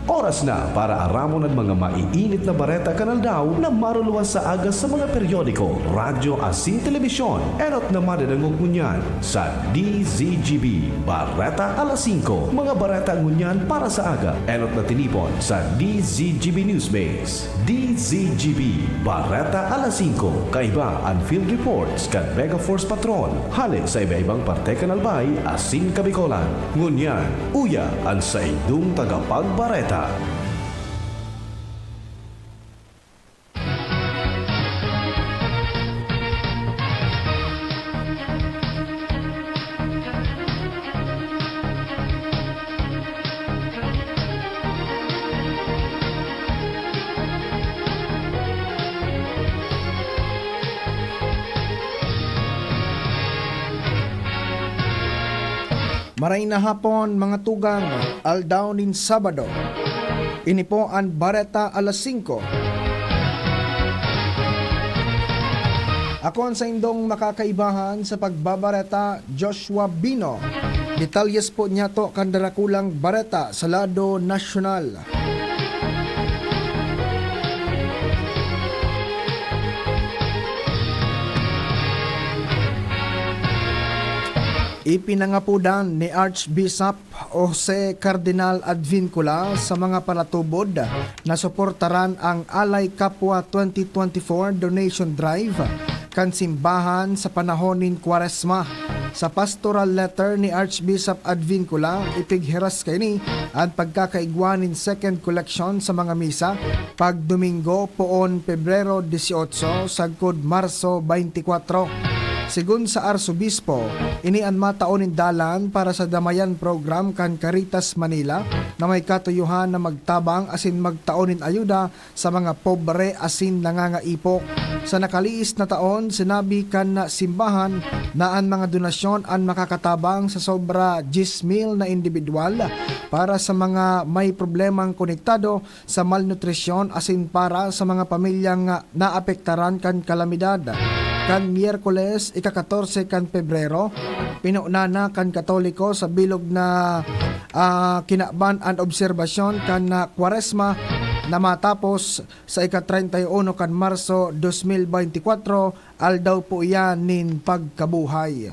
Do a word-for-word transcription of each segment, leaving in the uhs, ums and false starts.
Oras na para aramon an mga maiinit na bareta kan aldaw na maruluwas sa aga sa mga periodiko, radyo asin telebisyon. Enot na madadangog ngunyan sa D Z G B Bareta Alas Singko. Mga bareta ngunyan para sa aga, enot na tinipon sa D Z G B Newsbase. D Z G B Bareta Alas Singko. Kaiba an field reports kan Mega Force Patrol hale sa iba-ibang parte kan Albay asin Kabicolan. Ngunyan, uya an saindong tagapagbareta. Maray na hapon, mga tugang, aldaw nin Sabado. Ini po an Bareta Alas Singko. Ako an saindong makakaibahan sa pagbabareta, Joshua Bino. Detalyes po niyato kan darakulang bareta sa lado nasyonal. Ipinangapodan ni Archbishop Jose Cardinal Advincula sa mga palatubod na suportaran ang Alay Kapwa twenty twenty-four Donation Drive kan simbahan sa panahon nin Kwaresma. Sa pastoral letter ni Archbishop Advincula, ipighiras kaini an pagkakaigwa nin second collection sa mga misa pag Domingo, poon Pebrero dieciocho, sagkod Marso twenty-four. Segun sa Arsobispo, ini an matao nin dalan para sa Damayan Program kan Caritas Manila na may katuyohan na magtabang asin magtao nin ayuda sa mga pobre asin nangangaipo. Sa nakaliis na taon, sinabi kan simbahan na an mga donasyon an makakatabang sa sobra diyes mil na indibidwal para sa mga may problemang konektado sa malnutrisyon asin para sa mga pamilyang naapektaran kan kalamidad. Kan Miyerkules, ika-katorse kan Pebrero, pinunana kan Katoliko sa bilog na, ah, kinaban an obserbasyon kan, ah, Kwaresma na matapos sa ika-treinta y uno kan Marso dos mil beintikwatro, aldaw po iyan nin pagkabuhay.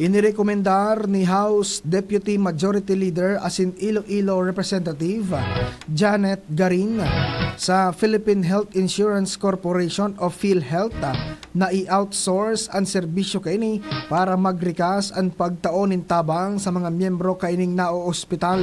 Inirekomendar ni House Deputy Majority Leader asin Iloilo Representative Janet Garin sa Philippine Health Insurance Corporation o PhilHealth na i-outsource an serbisyo kaini para magrikas an pagtao nin tabang sa mga miyembro kaining naoospital.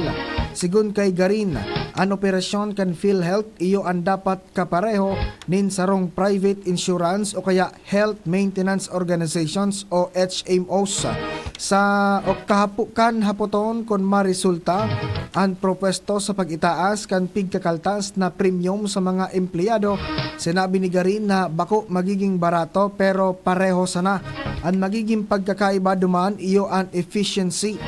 Sigon kay Garin, an operasyon kan PhilHealth iyo an dapat kapareho nin sarong private insurance o kaya health maintenance organizations o H M Os. Sa o kahapo-, kan hapoton kun maresulta an propwesto sa pag-itaas kan pigkakaltas na premium sa mga empleyado, sinabi ni Garin na bako magiging barato pero pareho sana. An magiging pagkakaiba duman iyo an efficiency.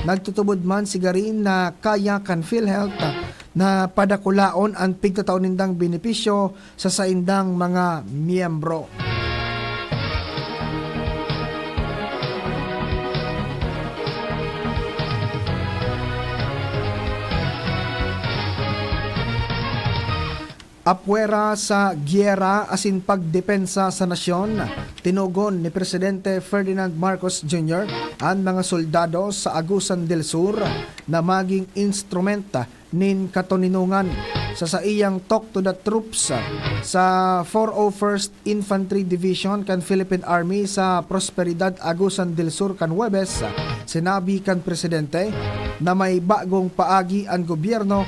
Nagtutubod man si Garin na kaya kan PhilHealth na padakulaon an pigtatao nindang benepisyo sa saindang mga miyembro. Apwera sa giyera asin pagdepensa sa nasyon, tinugon ni Presidente Ferdinand Marcos Junior an mga soldado sa Agusan del Sur na maging instrumenta nin katoninongan. Sa saiyang Talk to the Troops sa four oh first Infantry Division kan Philippine Army sa Prosperidad, Agusan del Sur kan Huwebes, sinabi kan presidente na may bagong paagi an gobyerno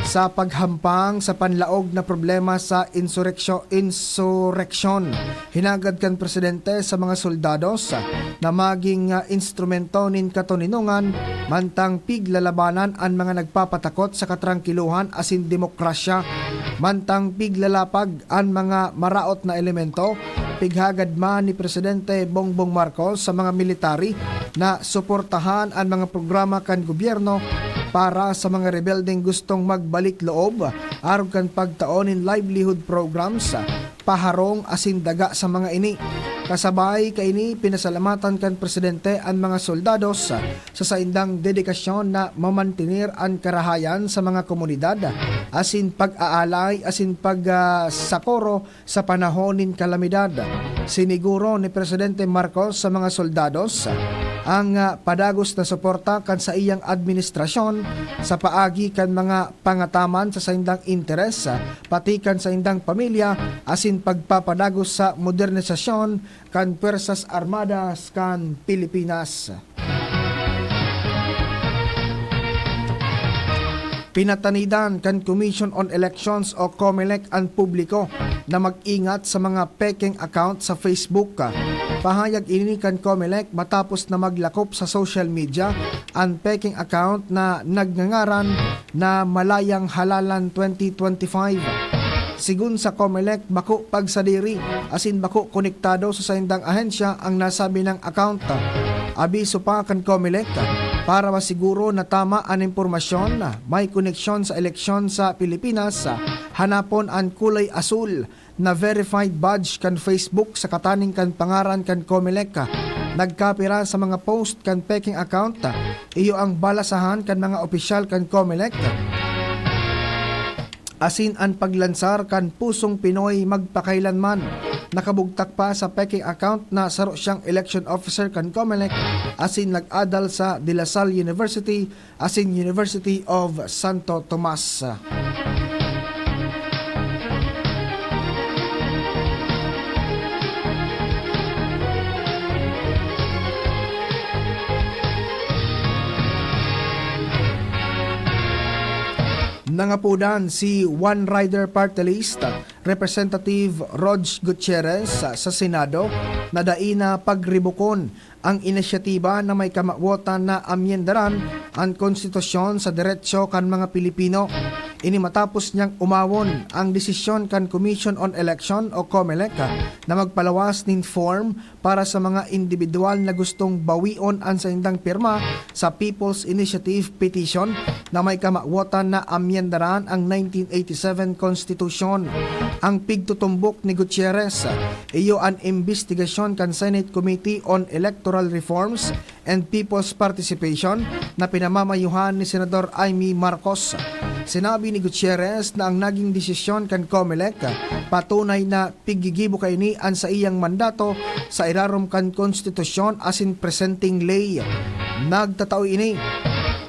sa paghampang sa panlaog na problema sa insureksyo-, insureksyon. Hinagad kan presidente sa mga soldados na maging, ah, instrumento nin katoninongan, mantang piglalabanan an mga nagpapatakot sa katrangkilohan asin demokrasya, mantang piglalapag an mga maraot na elemento. Pighagad man ni Presidente Bongbong Marcos sa mga military na suportahan an mga programa kan gobyerno para sa mga rebeldeng gustong magbalik loob, arog kan pagtao nin livelihood programs paharong asin daga sa mga ini. Kasabay kaini, pinasalamatan kan presidente an mga soldados sa saindang dedikasyon na mamantener an karahayan sa mga komunidad asin pag-aalay asin pag, ah, sakoro sa panahon nin kalamidad. Siniguro ni Presidente Marcos sa mga soldados ang, ah, padagos na suporta kan saiyang administrasyon sa paagi kan mga pangataman sa saindang interes, pati kan saindang pamilya asin pagpapadagos sa modernisasyon kan Pwersas Armadas kan Pilipinas. Pinatanidan kan Commission on Elections o COMELEC an publiko na mag-ingat sa mga pekeng account sa Facebook. Pahayag ini kan COMELEC matapos na maglakop sa social media an pekeng account na nagngangaran na Malayang Halalan twenty twenty-five. Sigon sa COMELEC, bako pagsadiri asin bako konektado sa saindang ahensya ang nasabi nang account. Abiso pa kan COMELEC, para masiguro na tama an impormasyon, may koneksyon sa eleksyon sa Pilipinas, hanapon an kulay asul na verified badge kan Facebook sa kataning kan pangaran kan COMELEC. Nagkapira sa mga post kan pekeng account, iyo ang balasahan kan mga opisyal kan COMELEC asin an paglansar kan Pusong Pinoy magpakailanman. Nakabugtak pa sa pekeng account na saro siyang election officer kan COMELEC asin nag-adal sa De La Salle University asin University of Santo Tomas. Nangapodan si One Rider Party List Representative Rog Gutierrez sa Senado na dai na pagribokon ang inisyatiba na may kamawotan na amyendaran an konstitusyon sa deretsyo kan mga Pilipino. Ini matapos niyang umawon ang desisyon kan Commission on Election o COMELEC na magpalawas nin form para sa mga indibidwal na gustong bawion an saindang pirma sa People's Initiative Petition na may kamawotan na amyendaran ang nineteen eighty-seven Constitution. Ang pigtutumbok ni Gutierrez, iyo an imbestigasyon kan Senate Committee on Electoral Reforms and People's Participation na pinamamayuhan ni Senador Imee Marcos. Sinabi ni Gutierrez na ang naging desisyon kan COMELEC patunay na piggigibo kaini an saiyang mandato sa irarom kan konstitusyon asin presenteng ley. Nagtatao ini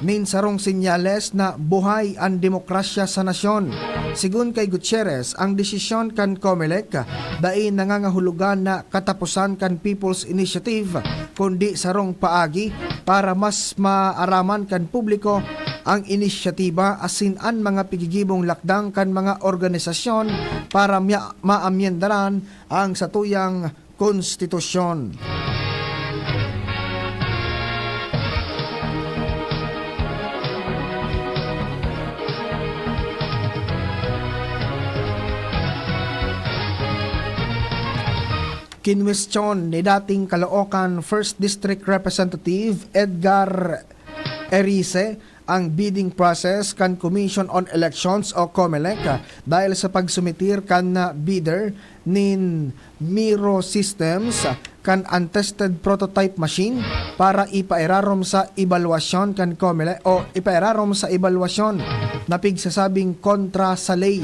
nin sarong senyales na buhay an demokrasya sa nasyon. Sigon kay Gutierrez, ang desisyon kan COMELEC dai nangangahulugan na kataposan kan People's Initiative, kundi sarong paagi para mas maaraman kan publiko ang inisyatiba asin an mga pigigibong lakdang kan mga organisasyon para mya-, maamyendaran ang satuyang konstitusyon. Kinwestiyon ni dating Caloocan First District Representative Edgar Erice ang bidding process kan Commission on Elections o COMELEC dahil sa pagsumitir kan bidder nin Miro Systems kan untested prototype machine para ipairarom sa ebalwasyon kan COMELEC o ipairarom sa ebalwasyon na pigsasabing kontra sa ley.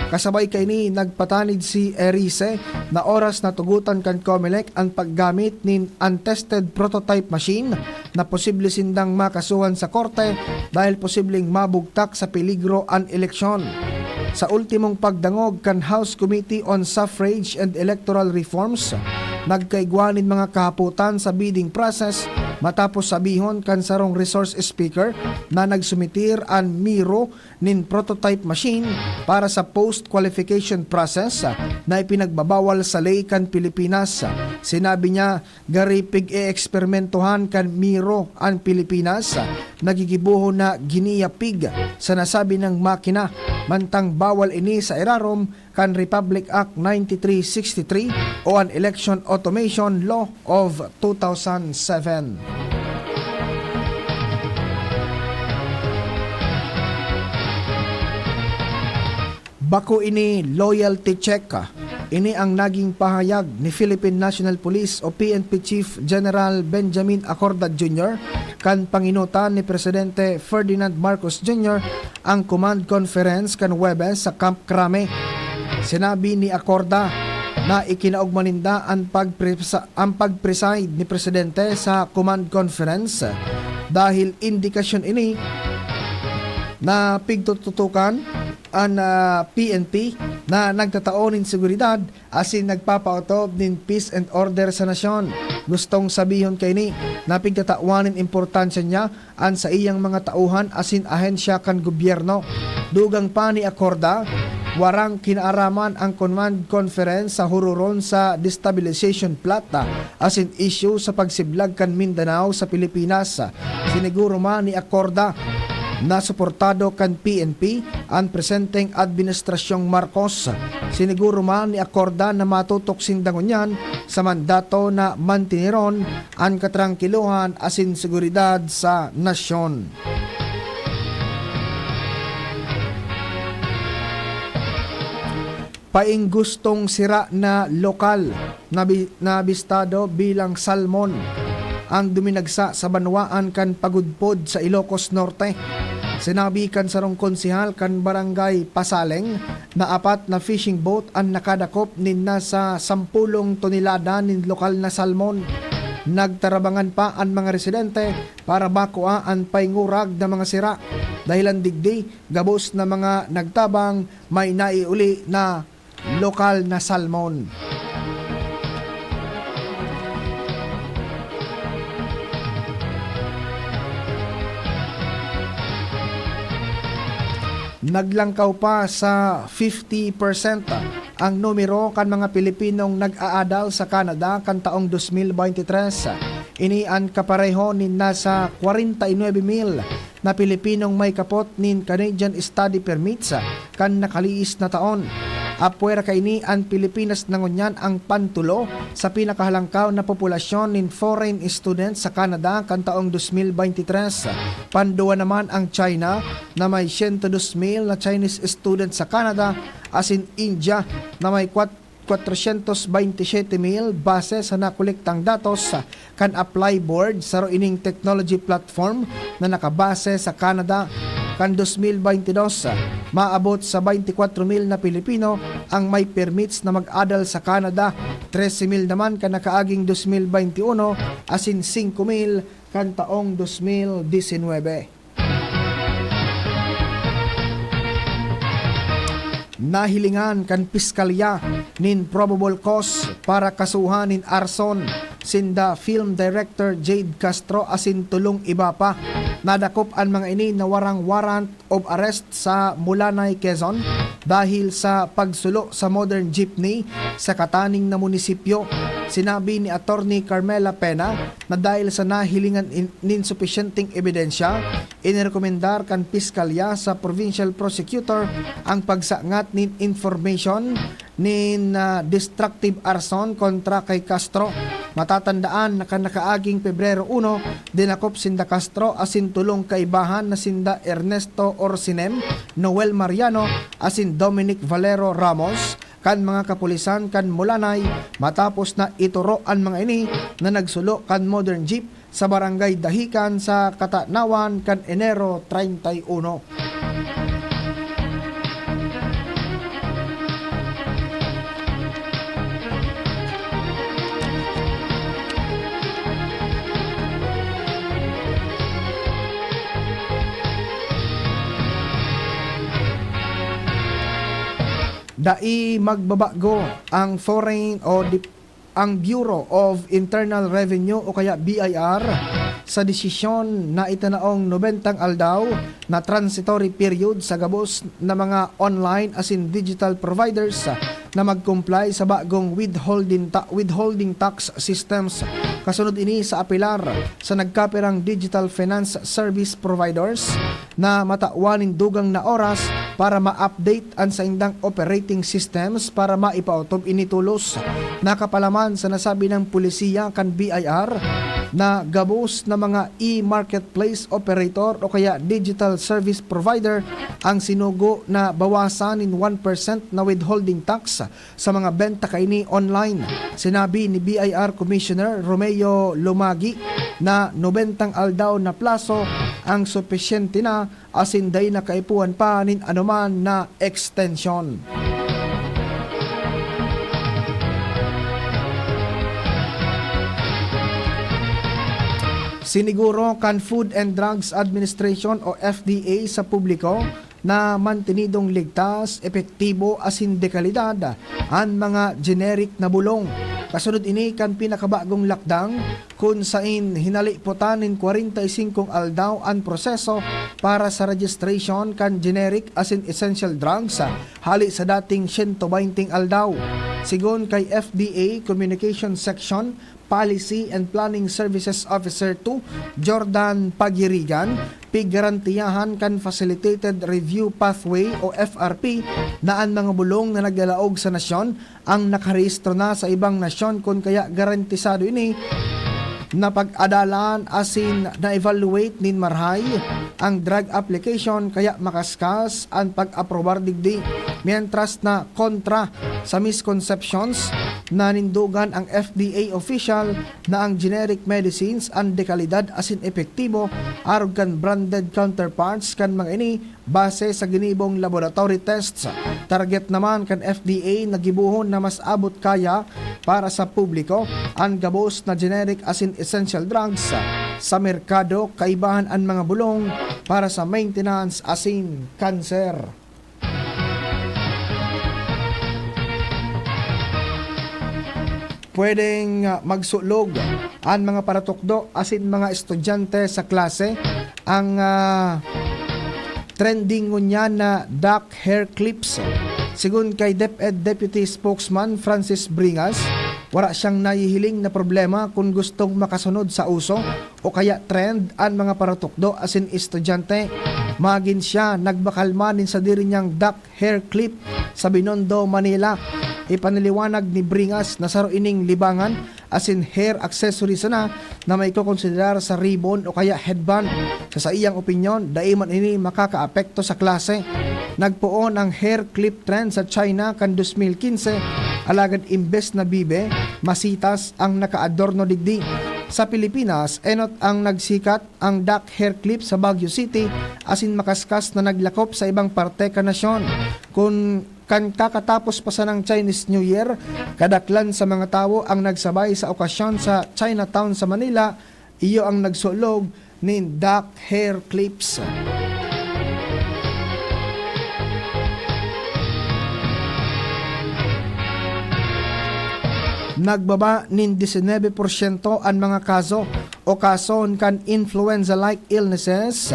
Kasabay kaini, nagpatanid si Erice na oras na tugotan kan COMELEC ang paggamit nin untested prototype machine na posible sindang makasuhan sa korte dahil posibleng mabugtak sa peligro an eleksyon. Sa ultimong pagdangog kan House Committee on Suffrage and Electoral Reforms, nagkaigwa nin mga kahapotan sa bidding process matapos sabihon kan sarong resource speaker na nagsumitir an Miro nin prototype machine para sa post-qualification process na ipinagbabawal sa ley kan Pilipinas. Sinabi niya, gari pig-eeksperimentohan kan Miro an Pilipinas, nagigibohon na giniyapig sa nasabi nang makina, mantang bawal ini sa irarom kan Republic Act ninety-three sixty-three o an Election Automation Law of two thousand seven. Bako ini loyalty check. Ini ang naging pahayag ni Philippine National Police o P N P Chief General Benjamin Acorda Junior kan panginutan ni Presidente Ferdinand Marcos Junior ang command conference kan Huwebes sa Camp Crame. Sinabi ni Acorda na ikinaogma ninda ang pagpresa-, ang pag-preside ni Presidente sa command conference dahil indikasyon ini na pigtututukan an, ah, P N P na nagtatao nin seguridad asin nagpapaotob nin peace and order sa nasyon. Gustong sabihon kaini na pigtatawan nin importansya niya an saiyang mga tauhan asin ahensya kan gobyerno. Dugang pa ni Acorda, warang kinaaraman ang command conference sa huroron sa destabilization plot asin isyu sa pagsiblag kan Mindanao sa Pilipinas. Siniguro man ni Acorda na suportado kan P N P an presenteng Administrasyong Marcos. Siniguro man ni Acorda na matutok sinda ngunyan sa mandato na mantineron an katrangkilohan asin seguridad sa nasyon. Painggustong sira na lokal na bi-, na bistado bilang salmon ang duminagsa sa banwaan kan Pagudpod sa Ilocos Norte. Sinabi kan sarong konsehal kan Barangay Pasaleng na apat na fishing boat an nakadakop nin nasa sampulong tonelada nin lokal na salmon. Nagtarabangan pa an mga residente para makua an paingurag na mga sira. Dahilan digdi, gabos na mga nagtabang may naiuli na lokal na salmon. Naglangkaw pa sa fifty percent ang numero kan mga Pilipinong nag-aadal sa Canada kan taong dos mil baynte tres. Ini an kapareho nin nasa kwarenta y nuebe mil na Pilipinong may kapot nin Canadian study permits kan nakaliis na taon. Apwera kaini, an Pilipinas na ngunyan ang pantulo sa pinakahalangkaw na populasyon nin foreign students sa Canada kan taong dos mil baynte tres. Panduwa naman ang China na may siyento dos mil na Chinese students sa Canada, asin India na may kwat-, kwatrosyentos baynte siyete mil base sa nakolektang datos kan Apply Board, saro ining technology platform na nakabase sa Canada. Kan dos mil baynte dos, maabot sa baynte kwatro mil na Pilipino ang may permits na mag-adal sa Canada, trese mil naman kan nakaaging dos mil baynte uno, asin singko mil kan taong dos mil disinwebe. Nahilingan kan Piskalya nin probable cause para kasuhan nin arson sinda Film Director Jade Castro asin tolong iba pa. Nadakop an mga ini na warang warrant of arrest sa Mulanay, Quezon, dahil sa pagsulo sa modern jeepney sa kataning na munisipyo. Sinabi ni Attorney Carmela Pena na dahil sa nahilingan in-, nin supisyenteng ebidensya, inirekomendar kan Piskalya sa Provincial Prosecutor ang pagsangat nin information nin, ah, destructive arson kontra kay Castro. Matatandaan na kan nakaaging Pebrero uno, dinakop sinda Castro asin tolong kaibahan na sinda Ernesto Orsinem, Noel Mariano, asin Dominic Valero Ramos kan mga kapulisan kan Mulanay, matapos na itoro an mga ini na nagsulo kan modern jeep sa Barangay Dahican sa Katanawan kan Enero treinta y uno. Dai magbabago ang foreign o dip-, ang Bureau of Internal Revenue o kaya B I R sa desisyon na itanaong nobentang aldaw na transitory period sa gabos na mga online asin digital providers na mag-comply sa bagong withholding ta-, withholding tax systems. Kasunod ini sa apelar sa nagkapirang digital finance service providers na matawan nin dugang na oras para ma-update an saindang operating systems para maipaotob ini tolos. Nakapalaman sa nasabi ng pulisiya kan B I R na gabos na mga e-marketplace operator o kaya digital service provider ang sinugo na bawasan nin one percent na withholding tax sa mga benta kaini online. Sinabi ni B I R Commissioner Romeo Lumagi na nobentang aldaw na plaso ang supisyente na asin dai na kaipuhan pa nin anoman na extension. Siniguro kan Food and Drugs Administration o F D A sa publiko na mantenidong ligtas, epektibo asin de kalidad an mga generic na bulong. Kasunod ini kan pinakabagong lakdang, kun sain hinalipotan nin kwarenta y singkong aldaw an proseso para sa registration kan generic asin essential drugs, hali sa dating siyento baynte aldaw. Sigon kay F D A Communication Section, Policy and Planning Services Officer two, Jordan Pagirigan, piggarantiyahan kan Facilitated Review Pathway o F R P na an mga bulong na naglalaog sa nasyon ang nakarehistro na sa ibang nasyon, kun kaya garantisado ini na pag-adalan asin na-evaluate nin marahay ang drug application, kaya makaskas an pag-aprobar digdi. Mientras na kontra sa misconceptions, nanindogan ang F D A official na ang generic medicines an dekalidad asin epektibo arog kan branded counterparts kan mga ini base sa ginibong laboratory tests. Target naman kan F D A na gibohon na mas abot kaya para sa publiko an gabos na generic asin essential drugs sa merkado, kaibahan an mga bulong para sa maintenance asin kanser. Pwedeng, ah, magsulog an mga paratukdo asin mga estudyante sa klase. Ang, ah, trending ngunyan na duck hair clips. Sigon kay DepEd Deputy Spokesman Francis Bringas, wala siyang nahihiling na problema kun gustong makasunod sa uso o kaya trend an mga paratukdo asin estudyante. Magin siya, nagbakal man nin sadiri niyang duck hair clip sa Binondo, Manila. Ipanaliwanag ni Bringas na saro ining libangan asin hair accessory sana na maikokonsiderar sa ribbon o kaya headband. Sa saiyang opinyon, dai man ini makakaapekto sa klase. Nagpoon ang hair clip trend sa China kan dos mil quince, alagad imbes na bibe, masitas ang nakaadorno digdi. Sa Pilipinas, enot ang nagsikat ang duck hair clip sa Baguio City asin makaskas na naglakop sa ibang parte kan nasyon. Kun kan kakatapos pa sanang Chinese New Year, kadaklan sa mga tawo ang nagsabay sa okasyon sa Chinatown sa Manila, iyo ang nagsulog nin duck hair clips. Nagbaba nin disinebe porsyento an mga kaso o kason kan influenza-like illnesses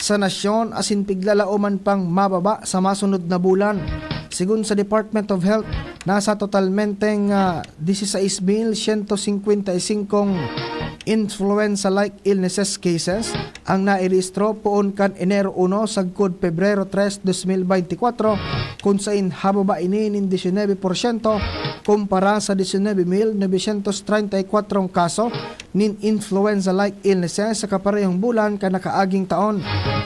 sa nasyon asin piglalaoman pang mababa sa masunod na bulan. Sigon sa Department of Health, nasa totalmenteng, ah, dieciséis mil ciento cincuenta y cinco influenza-like illnesses cases ang nairehistro poon kan Enero uno sagkod Pebrero tres, dos mil beintikwatro, kun sain hababa ini nin disinebe porsyento kumpara sa disinebe mil novecientos treinta y kwatro kaso nin influenza-like illnesses sa kaparehong bulan kan nakaaging taon.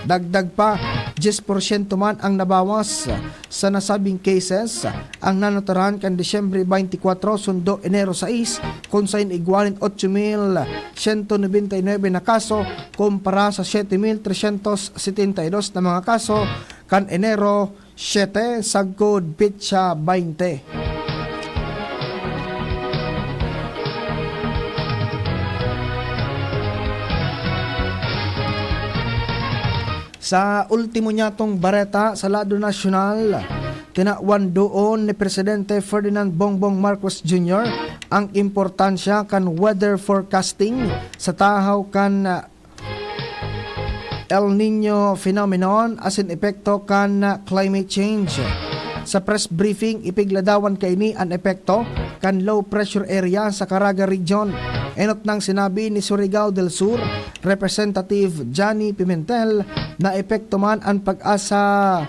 Dagdag pa, dyes porsyento man ang nabawas sa nasabing cases ang nanataran kan Disyembre beintikwatro sundo Enero sais, kun sain igwa nin otso mil siyento nobenta y nuebe na kaso kumpara sa siyete mil tresyentos setenta y dos na mga kaso kan Enero siyete sagkod petsa baynte. Sa ultimo niyatong bareta sa lado nasyonal, tinawan doon ni Presidente Ferdinand Bongbong Marcos Junior ang importansya kan weather forecasting sa tahaw kan, ah, El Niño phenomenon asin epekto kan, ah, climate change. Sa press briefing, ipigladawan kaini an epekto kan low pressure area sa Caraga Region. Enot nang sinabi ni Surigao del Sur Representative Johnny Pimentel na epekto man an PAGASA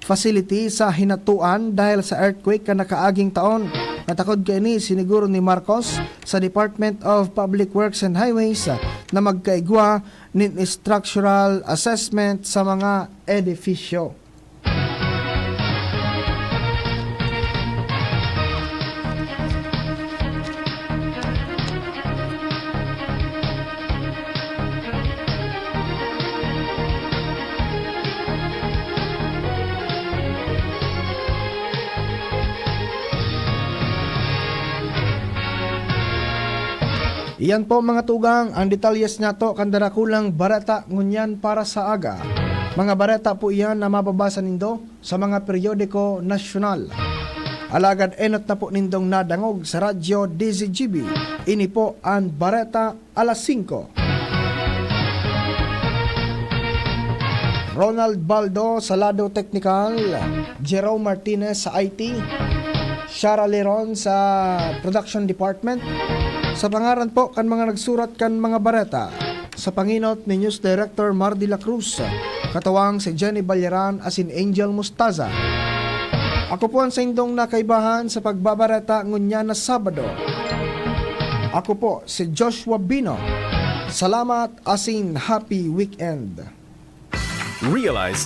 facility sa Hinatuan dahil sa earthquake kan nakaaging taon. Natakod kaini siniguro ni Marcos sa Department of Public Works and Highways na magkaigwa nin structural assessment sa mga edifisyo. Iyan po, mga tugang, ang detalyes nato kan darakulang bareta ngunyan para sa aga. Mga bareta po iyan na mababasa nindo sa mga periodiko nasyonal. Alagad enot na po nindong nadangog sa Radyo D Z G B. Ini po an Bareta alas singko. Ronald Baldo sa lado teknikal, Jerome Martinez sa I T, Shara Leron sa production department. Sa pangaran po kan mga nagsurat kan mga bareta, sa pangenot ni News Director Mar de la Cruz, katuwang si Jenny Balyaran asin Angel Mostaza. Ako po an saindong nakaibahan sa pagbabareta ngunyan na Sabado. Ako po si Joshua Bino. Salamat asin happy weekend. Realize